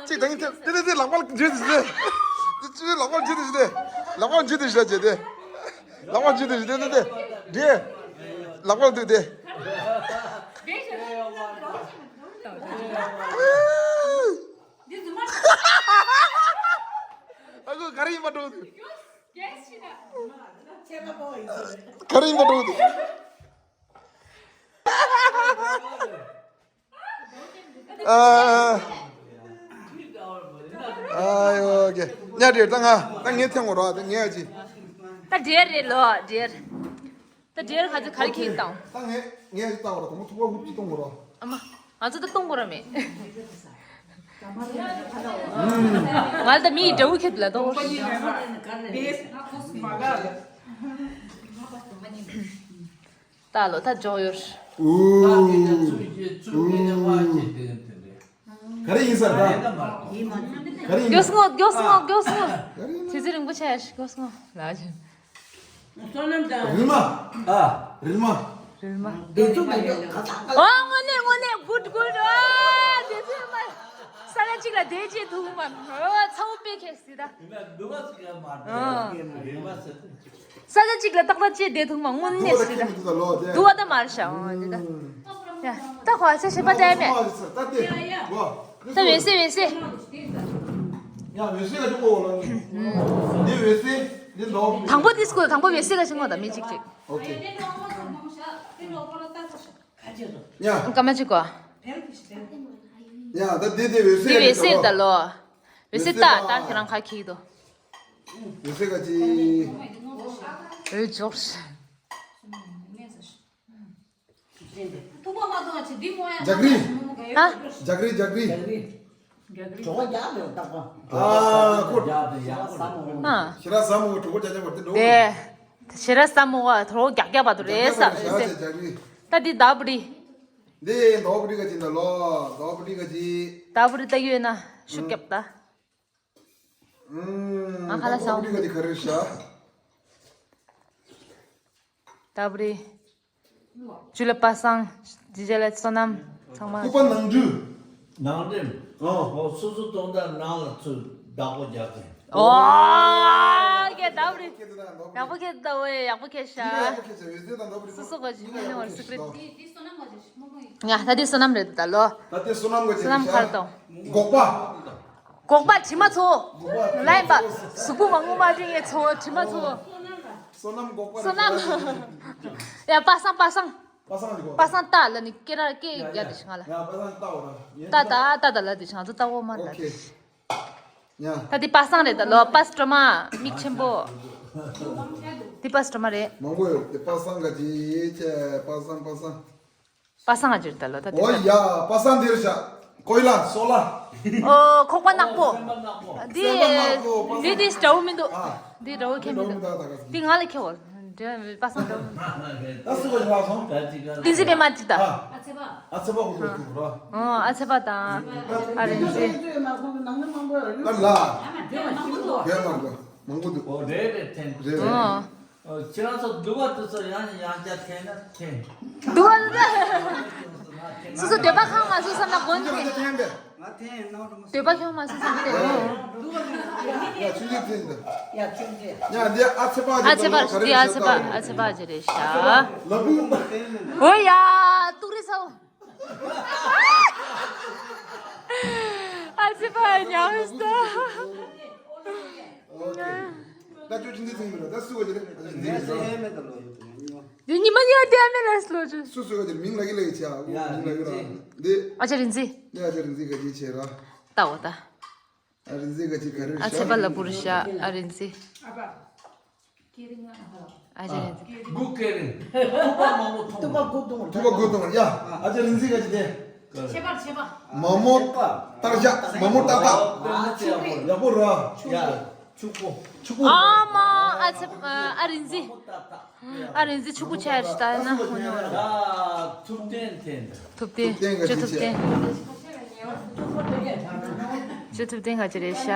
གཅིག་དང་ཐེངས་དེ་དེ་དེ་ལག་པ་འཇུ་དེ་ཞིག་དེ་དེ་ཆུ་ཚོད་ལག་པ་འཇུ་དེ་ཞིག་དེ་ལག་པ་འཇུ་དེ་ཞིག་དེ་ལག་པ་འཇུ་དེ་ཞིག་དེ་དེ་དེ་དེ་ལག་པ་འདུག་དེ་ཨ་ཁུ་ག་རེ་ཡིན་པ་འགྲོ་འདུག་ག་རེ་ཡིན་པ་འགྲོ་འདུག་ཨ། ཨ་ཡོ་གེ། ཉ་འདྲེར་ད་ང་ད་ངས་ཐེངས་འོ་ར་ད་ངས་ཨ་ཅི། ད་འདྲེར་རེད་ལོ་འདྲེར། ད་འདྲེར་ག་ཚོད་ག་རེ་ཁེལ་དང་། ད་ངས་ངས་ཨ་ཅི་ལྟ་འོ་ར་དང་པོ་ཐུག་པ་ཧུབ་ཅི་གཏོང་འོ་ར། ཨ་མ། ང་ཚོ་ད་གཏོང་དགོས་ར་མེད། ང་ལ་ད་མི་ཡི་འདྲ་བོ་ཁེལ་ལ་གཏོང་དགོས། ད་ལོ་ད་འཇོག་ཡོད། ཨུ། ཨུ། ག་རེ་ཡིན་ས་ད། ག་རེ་ཡིན་ས། མགྱོགས་སོང་མགྱོགས་སོང་མགྱོགས་སོང་། དུས་ཚོད་རིང་པོ་ཆགས་མགྱོགས་སོང་། ལ་ཆེན། རིལ་མ། ཨ། རིལ་མ། རིལ་མ། དེ་ཚོ་མ་ཡོད་ག་ཚ་ག། ཨོ་དངོས་གནས་དངོས་གནས་གུད་གུད། ཨ་དེ་ཚོ་མ། ས་ཆ་གཅིག་ལ་བསྡད་རྗེས་ཐུག་མ། ཨོ་ཚ་བོ་དཔེ་ཁེལ་སྲིད་ད། ཨ། ས་ཆ་གཅིག་ལ་ཏག་ཏག་ཅེས་བསྡད་ཐུབ་མ་དངོས་གནས་སྲིད་ད། དུ་བ་ད་མར་ཤ་འོང་འདི་ད། ཡ། ད་ཁོ་ཨ་ཚ་ཞེ་པ་ད་མེད། ད་བེ་སེ་བེ་སེ། ཡ་བེ་སེ་ག་ཅི་གོ་ལ། འདི་བེ་སེ་འདི་ནོ། དང་པོ་དིས་ཀོ་དང་པོ་བེ་སེ་ག་ཅི་ངོ་ད་མི་གཅིག་གཅིག་ཨོ་ཁེ། ཡ། ཀ་མ་ཅི་གོ། ཡ་ད་འདི་འདི་བེ་སེ་འདི་བེ་སེ་ད་ལོ། བེ་སེ་ད་ད་ཁྱེད་རང་ཁ་ཁིག་དོ། བེ་སེ་ག་ཅི། འོས་འཇོག་ཞིག་ཐུག་པ་མ་གཏོང་བ་ཆེ་འདི་མོ་ཡ། ཇག་རི། ཧ། ཇག་རི་ཇག་རི། གྲོགས་རྒྱག་ལེ་བཏགས་པ། ཨ་ཁོ། ཨ། ཤེ་ར་ས་མོ་གྲོགས་རྒྱག་རྒྱག་པ་དེ་འགྲོ། དེ། ཤེ་ར་ས་མོ་གྲོགས་རྒྱག་རྒྱག་པ་དུ་རེད་ས་ཟེར། ད་འདི་ད་བུ་རི། འདི་ད་བུ་རི་ག་ཅི་ད་ལོ། ད་བུ་རི་ག་ཅི། ད་བུ་རི་ད་ཡོད་ན་ཤུགས་རྒྱབ་ད། ང་ཁ་ལག་ཟ། ཨུམ། ཨ་ཁུ་ག་ཅི་ག་རེ་ཤ། ལྟ་བུ་རེད། ཇུ་ལ་པ་སངས། ཇི་ཇ་ལ་བསོད་ནམས་ཚང་མ། ལྐུགས་པ་ནང་འགྲུལ། ནང་འགྲིམ། ཨོ། ཨོ། སོ་སོ་དོན་དག་ནང་ལ་ཚུར་བདག་པོ་རྒྱག་གི། ཨོ། ཀེ་ལྟ་བུ་རེད། ཡག་པོ་ཁེ་ད་ཝེ་ཡག་པོ་ཁེ་ཤ། སོ་སོ་ག་ཇི་མི་ནི་ཝར་སི་ཀྲིད། ང་ད་དེ་བསོད་ནམས་རེད་ད་ལོ། ད་དེ་བསོད་ནམས་ག་ཇི་བསོད་ནམས་ཁར་དང་། འགོག་པ། འགོག་པ་དྲི་མ་ཚོ། ལན་པ། གཟུགས་པོ་མང་པོ་མ་བྱུང་ངས་ཚོ་དྲི་མ་ཚོ། བསོད་ནམས་འགོག་པ། བསོད་ནམས། ཡ་པ་སངས་པ་སངས། པ་སངས་འགོག་པ་སངས་ཏ་ལ་ནི་ཀེ་ར་ཀེ་ཡ་ཡ་དེ་ཤང་ལ། ཡ་པ་སངས་ཏ་འོ་ར། ཏ་ཏ་ཏ་ཏ་ལ་དེ་ཤང་ཚོ་ཏ་འོ་མ་ལ། ཨོ་ཁེ། ཡ། ད་དེ་པ་སངས་རེད་ད་ལོ། པ་སི་ཀྲོ་མ་མིག་ཆེན་པོ། དེ་པ་སི་ཀྲོ་མ་རེད། མང་པོ་ཡོད་དེ་པ་སངས་ག་ཇི་ཡེ་ཆེ་པ་སངས་པ་སངས། པ་སངས་ཨ་ཅེ་རེད་ད་ལོ་ད་དེ། ཨོ་ཡ། པ་སངས་འདིར་བཞག་ཀོས་ལ་སོལ་ལ། ཨོ་ཁོག་པ་ནག་པོ། འདི་སེམས་པ་ནག་པོ། འདི་འདི་འདྲ་བོ་མི་འདུག་ཨ། འདི་འདྲ་བོ་ཁྱད་མི་འདུག་འདི་འདྲ་བོ་མི་འདུག་ད་ད་ག་ཟེ། འདི་ང་ལ་ཁྱད་བོ། འདྲ་པ་སངས་འདྲ་བོ། ད་སུ་ག་ལ་སོང་། ད་ཅི་ག་ལ། ཏིན་ཟི་པེ་མ་ཅིག་ད། ཨ། ཨ་ཚེ་པ་གོ་ཐུག་ར། ཨོ་ཨ་ཚེ་པ་དང་། ཨ་རིན་ཟི། ཨ་ལ། རྒན་མ་འགྲོ། མང་པོ་འདུག་ཨོ་རེད་རེད་ཐེན། རེད་རེད། ཨོ། ཨོ། ཁྱེད་རང་ཚོ་སྡུག་པ་དེ་ཚོ་ཡང་ཡང་བསྐྱར་འཐེན་ན་འཐེན། སྡུག་པ་དེ་ཚོ། སོ་སོ་འདོད་པ་ཁེངས་མ་སོང་བསམ་ན་མགོ་ནས་འཐེན། ང་འཐེན་ནང་དུ་མ། འདོད་པ་ཁེངས་མ་སོང་བསམ་སྟེ། ཡ་ཆུང་ཆུང་འཐེན་འདི། ཡ་ཆུང་ཆུང་། ཡ་འདི་ཨ་ཚེ་པ། ཨ་ཚེ་པ་འདི་ཨ་ཚེ་པ་ཨ་ཚེ་པ་ཅི་རེད་ཤག་ལ་བུ། ཨོ་ཡ་ཏུག་རེ་སོ། ཨ་ཙི་ཕ་ཉམས་སོ། ཨོ་ཁེ། ད་ཁྱོད་ཅི་འདི་ཚིག་མི་ར་ད་སུ་ག་ཅི་རེད། ཨ་ཙི་འདི་རེད་ཟེར། འདི་ཉི་མ་ཉི་མ་དེ་ཨ་མེ་ལ་སློ་ཅུ། སུ་སུ་ག་ཅི་མིང་ལ་གི་ལ་གི་ཆ། ཨོ་མིང་ལ་གི་ར། འདི། ཨ་ཅེ་རིན་ཙི། འདི་ཨ་ཅེ་རིན་ཙི་ག་ཅི་བྱེད་ར། ལྟ་འོ་ད། ཨ་རིན་ཙི་ག་ཅི་ག་རེ་ཨ་ཚེ་པ་ལ་བུར་ཤ་ཨ་རིན་ཙི། ཨ་ཅེ་རིན་ཙི། དགུ་ཀེ་རིན། ཐུག་པ་མ་མོ་ཐུང་། ཐུག་པ་དགུ་ཐུང་། ཐུག་པ་དགུ་ཐུང་། ཡ། ཨ་ཅེ་རིན་ཙི་ག་ཅི་དེ། ཁྱད་པར་ཁྱད་པར། མ་མོ་ཏག་ཞག་མ་མོ་ཏག་ཏག་ཡག་པོ་ར། ཡ། ཕྱུག་པོ། ཕྱུག་པོ། ཨ་མ་ཨ་ཚེ་ཨ་རིན་ཙི། ཨ་རིན་ཙི་ཕྱུག་པོ་ཆགས་རེད་ད་ན་ཧོ་ཉོ། ཐུབ་བསྟན་དེ། ཐུབ་བསྟན། ཐུབ་བསྟན་ག་ཅི་ཐུབ་བསྟན། ཅི་ཐུབ་བསྟན་ག་ཅི་རེད་ཤག་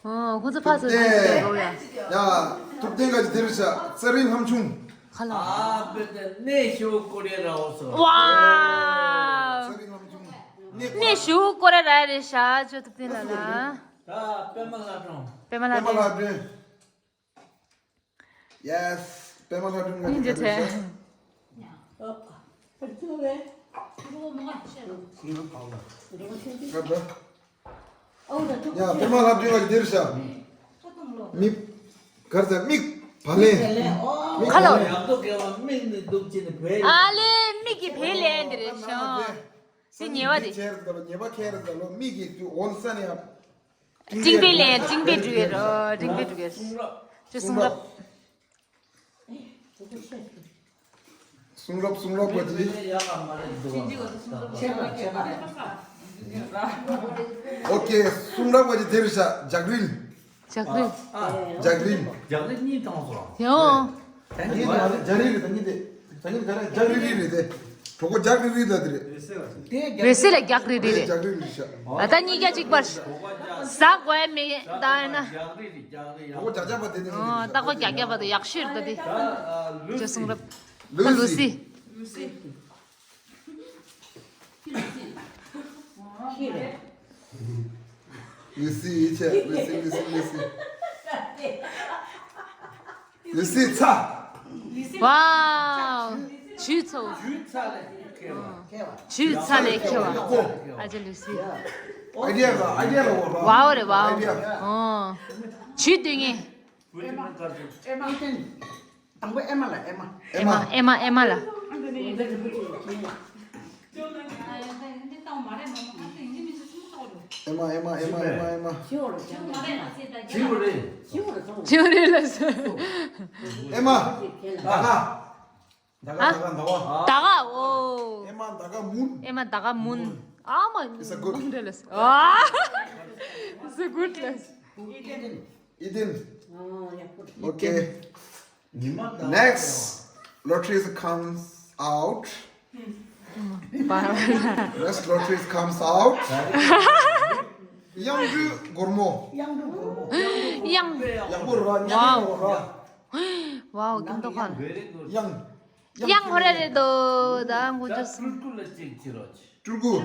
ཨོ་ཁོ་ཚོ་ཕ་ཚོ་ཡིན་ཟེར་རོ་ཡ། ཡ། ཐུབ་བསྟན་ག་ཅི་དེ་རེད་ཤག་ཚེ་རིང་ལྷམ་ཆུང་། ཁ་ལ། ཨ་པེ་ཏེ་གནས་ཞུ་ཀོ་རེ་ར་འོ་སོ། ཝའོ། ཚེ་རིང་ལྷམ་ཆུང་། གནས་ཞུ་ཀོ་རེ་ར་རེད་ཤག་ཅོ་ཐུབ་བསྟན་ལ་ལ། ད་པད་མ་ལྷ་སྒྲོན། པད་མ་ལྷ་སྒྲོན། པད་མ་ལྷ་སྒྲོན། Yes། པད་མ་ལྷ་སྒྲོན་ང་ཡིན་གྱི་ཚེ། ཡ་པད་མ་ལྷ་སྒྲོན་ང་འདིར་ཤ། མི། གར་ཟ་མིག་བ་ལེན། ཁ་ལོ། ཡང་དུ་སྐྱེ་བ་མིག་ནི་སྡུག་ཅི་ནི་བས། ཨ་ལེ་མིག་གི་བས་ལེན་འདི་རེད་ཤོ། དེ་ཉེ་བ་རེད། ཁྱེར་ཟ་ལོ་ཉེ་བ་ཁྱེར་ཟ་ལོ་མིག་གི་དུ་འོན་ས་ནི་ཡ། ཀྲིང་པེ་ལེན་ཀྲིང་པེ་འགྲུལ་ཡོད་རོ་ཀྲིང་པེ་འགྲུལ་ཡོད། ཅི་གསུང་རབ། གསུང་རབ་གསུང་རབ་པ་ཅི། ཨོ་ཁེ་གསུང་རབ་པ་ཅི་དེ་རེད་ཤག་ཇག་རིལ། ཇག་རིལ། ཇག་རིལ། ཇག་རིལ་གཉིས་བཏང་སོང་། ཡོ། ད་ངས་ད་ལྟ་ཇག་རིལ་རེད་ད་ངས་དེ། ད་ངས་ག་རེ་ཇག་རིལ་རིལ་རེད་དེ། གྲོགས་པོ་ཇག་རིལ་རིལ་ད་དེ་རེད། འོད་ཟེར་ལ་ཇག་རིལ་རིལ་རེད། ཇག་རིལ་རིལ་ཤག་ཨ་ད་གཉིས་ཀ་གཅིག་པར། ཟ་དགོས་མེད་ད་ན། གྲོགས་པོ་ཇག་ཇག་པ་དེ་དེ་ངས་དེ་རེད་ཤག་ད་ཁོ་ཇག་ཇག་པ་དེ་ཡག་ཤོས་རེད་ད་དེ། ཇོ་གསུང་རབ། ད་ལུ་སི། ལུ་སི། ལུ་སི་ཡིན་ཆེ། ལུ་སི་ལུ་སི་ལུ་སི། ལུ་སི་ཚ། ཝའོ། ཇུས་ཚ། ཇུས་ཚ་ལས་ཁེ་བ། ཇུས་ཚ་ལས་ཁེ་བ། ཨ་ཅེ་ལུ་སི། ཨའི་ཌི་ཡ་ར་ཨའི་ཌི་ཡ་ར་ཝའོ། ཝའོ་རེད་ཝའོ། ཨའི་ཌི་ཡ། ཨོ། ཇུས་སྟོན་ངེས། དང་པོ་ཨེ་མ་ལ་ཨེ་མ། ཨེ་མ་ཨེ་མ་ཨེ་མ་ལ། ཨེ་མ་ཨེ་མ་ཨེ་མ་ཨེ་མ། ཞི་བ་རེད། ཞི་བ་རེད་ལ་ཟེར། ཨེ་མ། ད་ག་ད་ག་ད་ག་ད་ག་ད་ག་ཨོ། ཨེ་མ་ད་ག་མུན། ཨེ་མ་ད་ག་མུན། ཨ་མ། It's a good. མུན་རེད་ལ་ཟེར། ཨ། It's a good ལ་ཟེར། ཨི་ཏིན། ཨི་ཏིན། ཨོ་ཡ། Okay. Next lottery comes out. Next lottery comes out. གཡང་འབྲུ་སྒོར་མོ། གཡང་འབྲུ་སྒོར་མོ། གཡང་། ཡག་པོ་ར། ཉག་ཉག་ར། ཝའོ། ཀིམ་ཏོག་ཁ། གཡང་། གཡང་ཧོ་རེ་རེ་དོ་ད་ངོ་ཅོ་སོང་། སྤྲུལ་སྐུ་ལ་ཅིག་ཅི་རོ་ཅི། སྤྲུལ་སྐུ།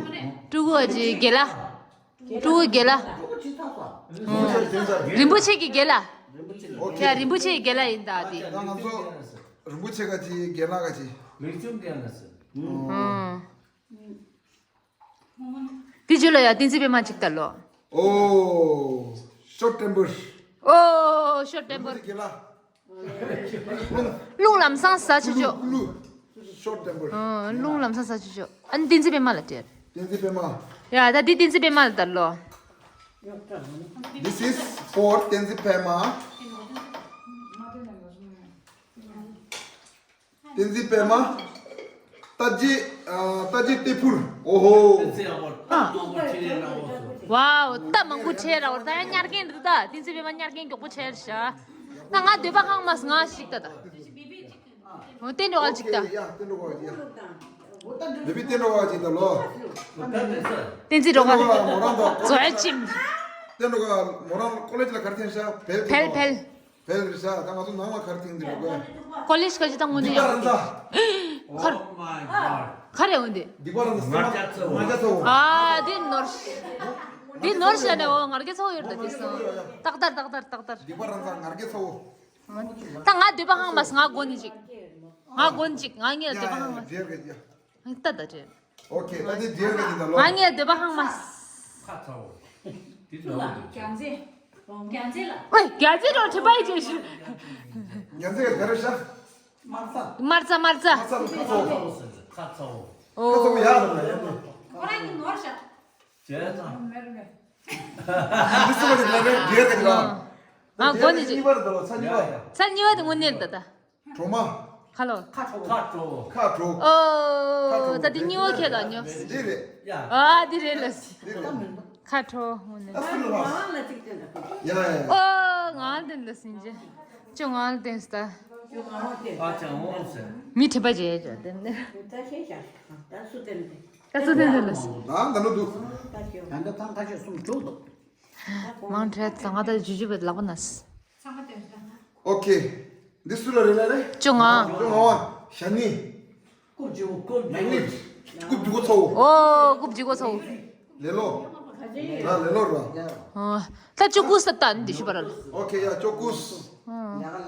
སྤྲུལ་སྐུ་ཨ་ཅི་དགེ་ལགས། སྤྲུལ་སྐུ་དགེ་ལགས། རིན་པོ་ཆེ་དགེ་ལགས། ཨོ་ཁེ། ཡ་རིན་པོ་ཆེ་དགེ་ལགས་ཡིན་ད་དེ། ད་ང་ཚོ་རིན་པོ་ཆེ་ག་ཅི་དགེ་ལགས་ག་ཅི། ལེགས་བྱུང་དགེ་ལགས་ཟེར། ཨོ། དེ་རྗེས་ལ་ཡ་བསྟན་འཛིན་པད་མ་ཅིག་ལྟ་ལོ། ཨོ། ཤོར་ཊེམ་པར། ཨོ་ཤོར་ཊེམ་པར། རིན་པོ་ཆེ་དགེ་ལགས། རླུང་ལམ་སང་ཟ་ཆོག་ཆོག། ཀུ་ལུ། ཤོར་ཊེམ་པར། ཨོ་རླུང་ལམ་སང་ཟ་ཆོག་ཆོག། ཨ་ནི་བསྟན་འཛིན་པད་མ་ལ་སྤྲད། བསྟན་འཛིན་པད་མ། ཡ་ད་འདི་བསྟན་འཛིན་པད་མ་ལ་ལྟ་ལོ། This is for བསྟན་འཛིན་པད་མ། བསྟན་འཛིན་པད་མ། རྟ་རྗེ། ཨ། རྟ་རྗེ་ཏེ་ཕུར། ཨོ་ཧོ། ཝའོ། རྟ་མང་པོ་ཁྲལ་ར་བར་ད་ཡང་ཉར་མཁན་འདུག་ད་བསྟན་འཛིན་པད་མ་ཉར་མཁན་མགྱོགས་པོ་ཁྲལ་ཤག་ད་ང་འདོད་པ་ཧང་མ་སོང་ང་ཞིག་ད་ད། འོ་བསྟན་འགྲོ་ག་ཅིག་ད། ཡ་བསྟན་འགྲོ་ག་ཅིག་ཡ། འདོད་པའི་བསྟན་འགྲོ་ག་ཅིག་ད་ལོ། བསྟན་འཛིན་འགྲོ་ག་བསྟན་འགྲོ་ག་མོ་རང་དང་། ཛོ་ཨེ་ཅིམ། བསྟན་འགྲོ་ག་མོ་རང་ཀོ་ལེ་ཇི་ལ་ག་རེ་འཐེན་ཤག་བལ་བལ་བལ། བལ་རེད་ཤག་ད་ང་ཚོ་ནང་ལ་ག་རེ་འཐེན་གྱི་རེད་གོ། ཀོ་ལེ་ཇི་ག་ཅི་ད་དངོས་གནས་ཡག་གི། ཁར། ཁ་རེ་འོན་ཏེ། སྡིག་པ་རང་ཚ། ང་རྒྱལ་ཚ་བོ། ང་རྒྱལ་ཚ་བོ། ཨ་དེ་ནོར། དེ་ནོར་ཤ་ནས་འོ་ང་རྒྱལ་ཚ་བོ་ཡོད་ད་དེ་སོང་། ཏག་ཏར་ཏག་ཏར་ཏག་ཏར། སྡིག་པ་རང་ཚ་ང་རྒྱལ་ཚ་བོ། ད་ང་འདོད་པ་ཧང་མ་སོང་། ང་མགོ་ནས་ཅིག་ང་མགོ་ནས་ཅིག་ང་ངས་འདོད་པ་ཧང་མ་སོང་། ད་ད་དྲན། ཨོ་ཁེ། ད་དེ་རྗེས་ཀྱི་འདི་ལ་ལོ། ང་ངས་འདོད་པ་ཧང་མ་སོང་། ཁ་ཚ་བོ། དེ་ནོར་འདུག་རྒྱ་མཚན། རྒྱ་མཚན་ལ། ཨོ་རྒྱ་མཚན་རོ་དྲི་པའི་རྗེས་ཤུལ། རྒྱ་མཚན་ག་རེ་ཤ། མར་ཚ། མར་ཚ་མར་ཚ། ཁ་ཚ་བོ་ཁ་ཚ་བོ། ཁ་ཚ་བོ། ཨོ། ཁ་ཚ་བོ་ཡག་རེད་ན་ཡག་རེད། ཁོ་རང་གི་ནོར་ཤ། བྱས་ཙང་། མེར་མེར། འདི་སུ་མ་རེད་ལ་རེད་རྒྱལ་རེད་ལ། ང་མགོ་ནས་ཅིག་གཉིས་པ་རེད་ད་ལོ། ཚ་གཉིས་པ། ཚ་གཉིས་པ་དེ་དངོས་གནས་རེད་ད་ད། གྲོ་མ། ཁ་ལོ། ཁ་གྲོ། ཁ་གྲོ། ཁ་གྲོ། ཨོ། ད་དེ་གཉིས་པ་ཁྱེད་ལ་ཉོབ་སི། འདི་རེད། ཡ། ཨ་དེ་རེད་ལ་སི། འདི་རེད། ཁ་གྲོ་དངོས་གནས། ཨ་སུ་ལ་བ། ཡ་ཡ་ཡ། ཨོ་ང་དེ་འདི་སིན་ཅེ། ཅོ་ང་ལ་དེ་སི་ད། ཨ་ཅང་འོང་ཟེར། མི་ཁྲི་པ་རྗེས་ཅོ་དེ་འདི། ད་ཤེས་བྱ། ད་སུ་དེ་འདི། ད་སུ་དེ་འདི་ལ་སི། ད་ད་ལོ་འདུག་ད་ཤེས། ད་ད་ཐང་ཁ་ཤས་གསུམ་འགྲོ་འདུག་མང་ཁྲལ་ཚང་ང་ད་ཇུ་ཇུ་བེད་ལག་པ་ན་སི། ཨོ་ཁེ། འདི་སུ་ལ་རེད་ལ་རེད། ཅོ་ང་། ཅོ་ང་བ། ཞ་ནི། རྐུབ་བྱེད་པོ། རྐུབ་མེག་ནིཊ། རྐུབ་བྱེད་པོ་ཚ་བོ། ཨོ་རྐུབ་བྱེད་པོ་ཚ་བོ། ལེ་ལོ། ད་ལེ་ལོ་ར། ཨོ། ད་ཅོ་ཀུ་སི་ད་ད་འདི་ཤི་པ་ར་ལ། ཨོ་ཁེ་ཡ་ཅོ་ཀུ་སི།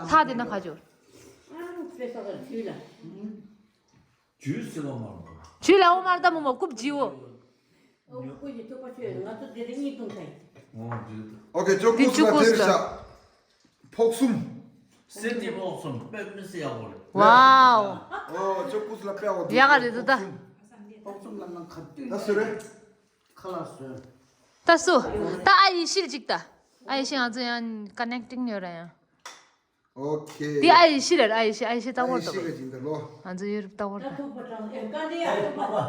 ལྷ་དེ་ན་ཁ་ཅོ། ཇུས་ཟེར་བ་མ་རེད། ཇུས་ལ་འོ་མར་ད་མོ་མོ་རྐུབ་བྱེད་པོ། ཨོ་ཁེ་ཅོ་ཀུ་སི་ལ་དེ་རེད་ཤག་ཕོག་སུམ། སེམས་ཀྱི་ཕོག་སུམ་དཔེ་མི་སྲིད་ཡག་པོ་རེད། ཝའོ། ཨོ་ཅོ་ཀུ་སི་ལ་དཔེ་ཡག་པོ་འདུག་ཡག་ག་རེད་འདུག་ད། ཕོག་སུམ་ལ་ནང་ཁ་བཏུད། ད་སུ་རེད། ཁ་ལག་སོན། ད་སུ། ད་ཨ་ཡེ་ཤེས་ཅིག་ད། ཨ་ཡེ་ཤེས་ང་ཚོ་ཡང་ཀ་ནེག་ཊིང་ཡོད་ར་ཡང་། ཨོ་ཁེ། དེ་ཨ་ཡེ་ཤེས་རེད། ཨ་ཡེ་ཤེས། ཨ་ཡེ་ཤེས་ལྟ་བོར་དོ། ང་ཚོ་ཡུ་རོབ་ལྟ་བོར་དོ།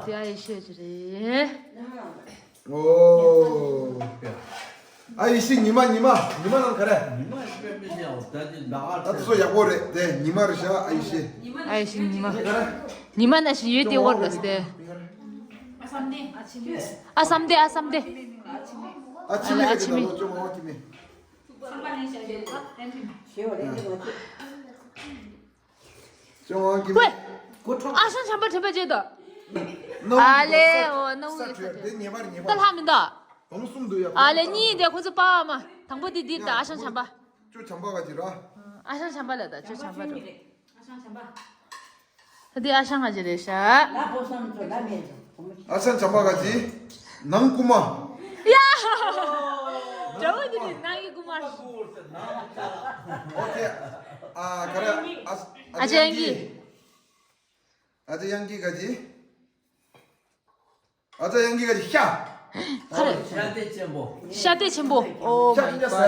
དེ་ཨ་ཡེ་ཤེས་ཅི་རེད། ཨོ། ཨ་ཡེ་ཤེས་ཉི་མ་ཉི་མ་ཉི་མ་ནང་ག་རེ། ཉི་མ་ཞིག་དཔེ་མི་སྲིད་ཡག་ད་ཅི་ད་ག་ད་ཚོ་ཡག་པོ་རེད་དེ་ཉི་མ་རེད་ཤག་ཨ་ཡེ་ཤེས། ཨ་ཡེ་ཤེས་ཉི་མ། ཉི་མ་ན་ཞིག་ཡོད་དེ་བོར་དོ་སྟེ། ཨ་བསམ་དེ། ཨ་བསམ་དེ། ཨ་བསམ་དེ། ཨ་ཆི་མེད་ཨ་ཆི་མེད། ཨ་ཆི་མེད། ཅོ་ཝང་གི། ཝེ། ཨ་ཞང་བྱམས་པ་དྲན་པ་བརྗེད་དོ། ཨ་ལེ་ཨོ་ན་འུ་ས་ཁྲོད་དེ་ཉེ་བར་ཉེ་བར། ད་ལྷ་མི་འདུག་བུ་མོ་གསུམ་འདུག་ཡ། ཨ་ལེ་གཉིས་དེ་ཁོ་ཚོ་པ་མ། དང་པོ་དེ་འདི་ད་ཨ་ཞང་བྱམས་པ། ཅོ་བྱམས་པ་ག་ཅི་ར། ཨ་ཞང་བྱམས་པ་ལ་ད་ཅོ་བྱམས་པ་ར། ད་དེ་ཨ་ཞང་ང་ཅི་རེད་ཤག་ཨ་ཞང་བྱམས་པ་ག་ཅི། ནང་རྐུ་མ། ཡ། དགྲ་བོ་དེ་ནི་ནང་གི་རྐུ་མ། ཨོ་ཁེ། ཨ་ག་རེ། ཨ་ཨ་ཅེ་ཡང་གི། ཨ་ཅེ་ཡང་གི་ག་ཅི། ཨ་ཅེ་ཡང་གི་ག་ཅི་ཤ། ཁ་རེ། ཤ་དེ་ཆེན་པོ། ཤ་དེ་ཆེན་པོ། ཨོ་ཤ་མའི་ག་ཤ་ལ་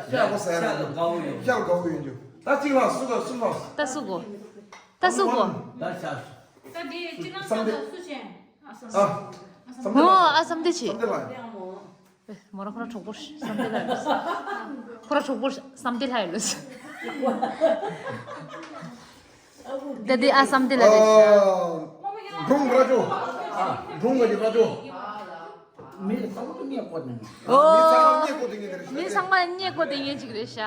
དགའ་བོ་ཡོད། ཤ་ལ་དགའ་བོ་ཡོད་འཇུ། ད་གཅིག་ལ་སུ་ག་སུ་ག་ད་སུ་གོ་ད་སུ་གོ་ད་ཤ། ད་དེ་སྤྱི་ནང་བསམ་ད་སུ་ཆེན། ཨ་བསམ་ཨ་བསམ་ཨོ་ཨ་བསམ་དེ་ཆེ། བསམ་དེ་ལ། མོ་ར་ཁོ་ར་གྲོགས་པོ་བསམ་དེ་ལ་ཡོད། ཁོ་ར་གྲོགས་པོ་བསམ་དེ་ལ་ཡོད། ད་དེ་ཨ་བསམ་དེ་ལ་ཡོད། འབྲོང་ར་ཅོ། འབྲོང་ག་ཅི་ར་ཅོ། མི་ཚང་མ་རྙེད་གོ་དེ་ངེས་རེད་ཤག་མི་ཚང་མ་རྙེད་གོ་དེ་ངེས་ཅིག་རེད་ཤག་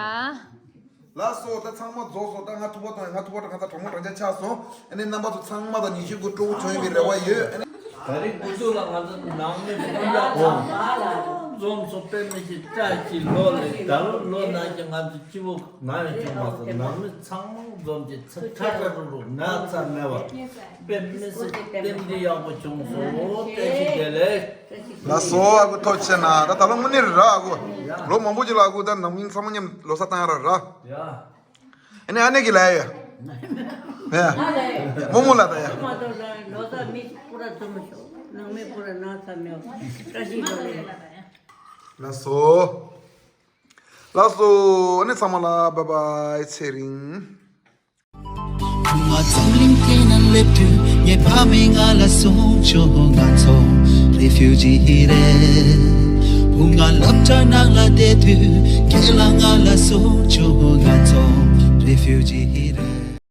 ལགས་སོ། ད་ཚང་མ་རྫོགས་སོང་། ད་ང་ཐུག་པ་བཏང་ཡིན། ང་ཐུག་པ་ད་ང་ད་གྲོགས་མོ་གྲོགས་མོ་ཆགས་སོང་། ཨ་ནི་རྣམ་པ་ཚོ་ཚང་མ་དང་ཉི་ཤུ་དགུ་སྤྲོ་པོ་བྱུང་ཡོད་པའི་རེ་བ་ཡོད། ཨ་ནི། ད་རེས་དགུ་ཐུག་ལ་ང་ཚོ་ནང་མི་སྤུན་ཟླ་ཚང་མ་འཛོམས་སོང་། དཔེ་མི་སྲིད་བཀྲ་ཤིས་ལོ་ལེགས། ད་ལོ་ལོ་ན་གྱི་ང་ཚོ་སྤྱི་བོ་ན་ཡང་བྱུང་མ་སོང་། ནང་མི་ཚང་མ་འཛོམས་ཀྱི་ཚེ་ཁྲ་ཁྲ་རུ་རུ་ན་ཚ་མེད་པ། དཔེ་མི་སྲིད་རྟེན་འབྲེལ་ཡག་པོ་བྱུང་སོང་། བཀྲ་ཤིས་བདེ་ལེགས། ལགས་སོ། ཨ་ཁུ་ཐུགས་རྗེ་ཆེ་གནང་། ད་ད་ལོ་དངོས་གནས་རེད་ར། ཨ་ཁུ་ལོ་མང་པོ་ཅིག་ལ་ཨ་ཁུ་ད་ནང་མི་ཚང་མ་མཉམ་ལོ་གསར་བཏང་ཡ་ར་ར། ཡ། ཨ་ནི་ཨ་ནེ་གི་ལབ་ཡ། ཡ། རྨོ་མོ་ལ་ད་ཡ། མ་གཏོགས་ད་ལོ་གསར་མི་སྤུ་ར་ཚོ་མ་ཤོག་ནང་མི་སྤུ་ར་ན་ཚ་མེད་པ། བཀྲ་ཤིས་ལོ་ལེགས། ལགས་སོ། ལགས་སོ། ཨ་ནི་ཚང་མ་ལ་བཱའི་བཱའི། ཚེ་རིང་། བུ་ང་འཛམ་གླིང་སྟེང་ན་སླེབས་དུས་ངའི་ཕ་མས་ང་ལ་གསུངས་བྱུང་། ང་ཚོ་རེ་ཕིའུ་ཇི་རེད། བུ་ང་སློབ་གྲྭ་ནང་ལ་བསྡད་དུས་རྒན་ལགས་ང་ལ་གསུངས་བྱུང་། ང་ཚོ་རེ་ཕིའུ་ཇི།